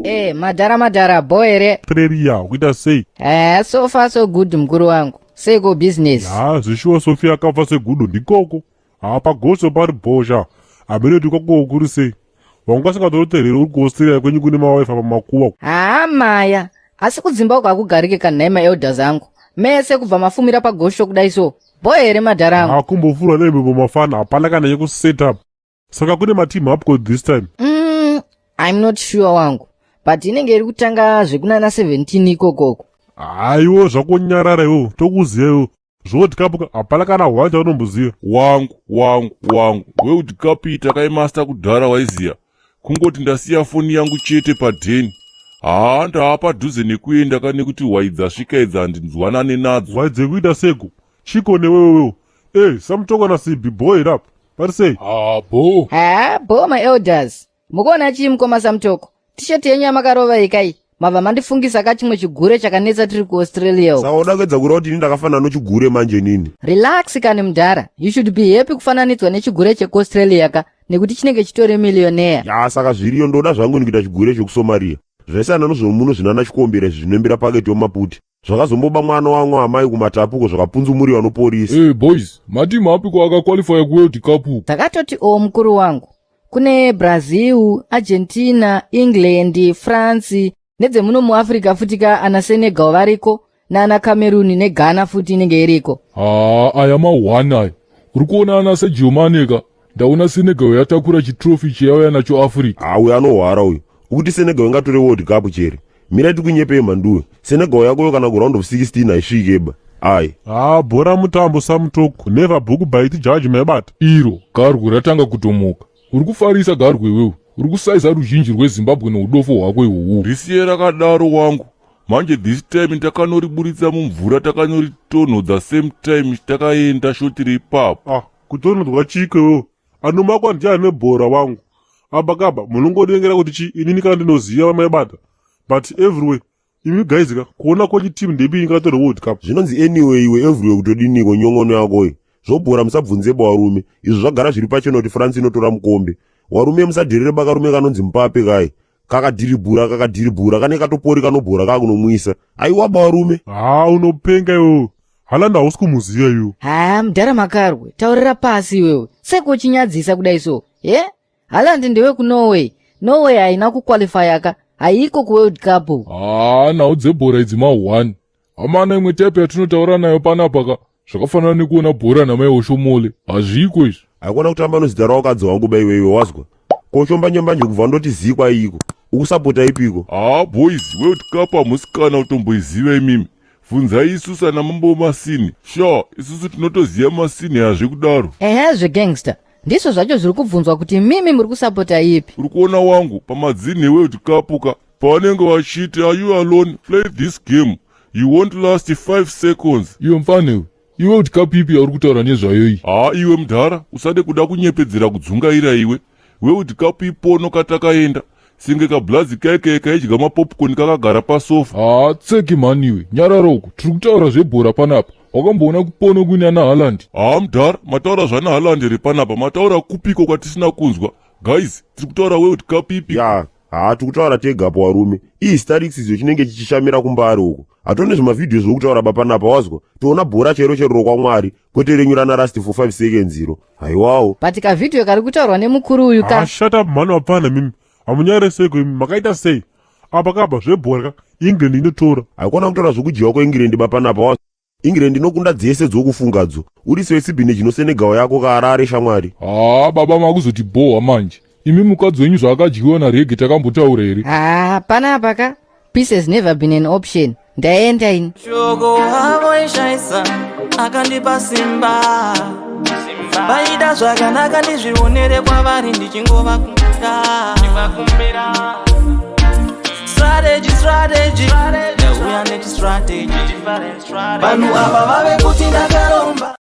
E madhara, madhara, bo here? Australia kuita sei? So far so good, mukuru wangu. Seiko business? Ha, zvishuwa, Sofia akafa segudo ndikoko. Ha, pagoso pari bhosha haminoti kwakoko kuri sei? Wanga usingatorotereri uri kuAustralia kwenyu kune maWiFi pamakuva. Haa maya, asi kudzimba uko hakugarike kanhai maelders angu mese kubva mafumira pagosho kudai. So bo here, madhara angu? Hakumbofurwa nemhepo mafana, hapana kana yekuset up. Saka kune mateam upko this time? I'm not sure wangu, but inenge iri kutanga zvekunana 17 ikokoko. Haiwo, zvakonyarara iwo, tokuziva iwo. Zvoworld Cup hapana kana hwa chaunomboziva. Wangu, wangu, wangu, World Cup iyi takaimaster kudhara, waiziya. Kungoti ndasiya foni yangu chete padheni. Haa, ndaa padhuze nekuenda ka, nekuti hwai dzasvika idzi handinzwanane nadzo. Hwai dzekuita seko chiko newewewo? E, Samutoko naCB boy rap pari sei? Ha, bo. Haa, bo maelders. Mukuona chii, mukoma Samutoko? Tisheti yenyu yamakarova ikai mabva mandifungisa ka chimwe chigure chakanetsa tiri kuAustralia uko. Saka uda kuedza kureva kuti ini ndakafanana nochigure manje nini? Relax kani mudhara, you should be happy kufananidzwa nechigure chekuAustralia ka, nekuti chinenge chitori millionaire. Ya, saka zviriyo, ndoda zvangu nikuita chigure chekuSomalia. Zvaisana nozvomuno zvinana chikombera izvi zvinoimbira paketi yomaputi zvakazomboba mwana wamwe amai kumatapuko zvakapunzumuriwa noporisi. Hey boys, mateam apiko akaqualifya kuWorld Cup uku? Takatoti o, mukuru wangu, kune Brazil, Argentina, England, France, nedzemuno muAfrica futi ka, ana Senegal variko, naana Cameroon neGhana futi inenge iriko. Haa, aya ma1 aya uri kuona ana Sadio Mane ka. Ndaona Senegal yatakura chitrophy chiyauya nacho Africa. Ha, uyu anohwara uyu. Ukuti Senegal ingatore World Cup chere? Mirai tikunyepei mhanduwe. Senegal yakoyo kana kuround of 16 haisvikeba ai. Ha, bhora mutambo, Samutoko. Never book by its judge, maibata. Iro garwe ratanga kutomoka. Uri kufarisa garwe iwewe, uri kusaiza ruzhinji rweZimbabwe neudofo hwako ihwohwo. Risiye rakadaro wangu. Manje this time takanoriburitsa mumvura, takanoritonhodza same time takaenda shotiri ipapo. Ah, kutonhodwa chiko iwewo? Anomakwa ndiye ane bhora wangu. Apa kaba munongodengera kuti chi inini kana ndinoziva, maibata. But everywhere imi guys ka, kuona kwenyu team ndepi ingatore World Cup? Zvinonzi anyway iwe, everywhere kutodiniko nyongono yakoyo? Zvobhora musabvunzebo warume, izvo zvagara zviri pachena kuti France inotora mukombe. Warume, musadherere bakarume kanonzi Mbappe kai. Kakadhiribhura, kakadhiribhura, kane katopori kanobhora kakunomwisa. Aiwaba warume. Ha, unopenga iwewe. Haaland hausi kumuziva iwe. Haa mudhara Makarwe, taurira pasi iwewe. Seko uchinyadzisa kudai so ye? Haaland ndewe kuNorway. Norway haina kuqualifya ka, haiko kuWorld Cup. Haa, nhau dzebhora idzi ma1 hamana. Imwe type yatinotaura nayo panapa ka, zvakafanana nekuona bhora namai Oshomole, hazviko izvi. Haikona kutamba nozita rawakadzi wangu ba iwewe, wazwa? Kochombanje mbanje kubva ndoti zii kwaiko? Ukusapota ipiko? Haa boys, World Cup hamusi kana kutomboiziva imimi. Bvunzai isusu ana mambo masini sure, isusu tinotoziva masini hazve kudaro. Ehe, zvegangster ndizvo zvacho zviri kubvunzwa kuti mimi muri kusapota ipi. Uri kuona wangu, pamadzini eWorld Cup ka, pavanenge vachiti, "Are you alone? Play this game, you won't last 5 seconds." Iwe mfanewe, iWorld Cup ipi yauri kutaura nezvayo iyi? Haa iwe mudhara, usade kuda kunyepedzera kudzungaira iwe. World Cup ipono katakaenda senge kablazi kaikai kaidya mapopcorn kakagara pasofa. Haa, tseki mhani iwe, nyarara uko. Tiri kutaura zvebhora panapa. Wakamboona kupono kuine ana Haaland? Haa mudhara, mataura zvana Haaland here panapa? Mataura kupiko kwatisina kunzwa? Guys, tiri kutaura World Cup ipi? Ya, haa, tikutaura tegapo warume. Ihistarix izvo chinenge chichishamira kumbari uko. Hatone zvimavhidhiyo zviri kutaura bapanapa, wazwa? Toona bhora chairo chairo kwamwari, kwete renyu rana last for 5 seconds iro. Haiwawo. But kavhidhiyo kari kutaurwa nemukuru uyu ka. Ah, shut up mhani wapfana mimi. Hamunyare seiko imi? Makaita sei? Apa kaba zvebhora ka, England inotora. Haikona kutaura zvokudyiwa kweEngland bapanapa, wazwa? England inokunda dzese dzokufungadzo. Uri wesibhineji noSenegal yako kaharare shamwari. Haa baba, makuzoti bhohwa manje imi. Mukadzi wenyu zvaakadyiwa narege takambotaura here? Haa, panapa ka, peace has never been an option. Ndaenda ini. Shoko havo ishaisa akandipa simba, vaida zvakanaka ndizvionere kwavari ndichingovakumbira. Strategy, strategy, ndauya nechistrategy. Vanhu ava vave kuti ndakaromba.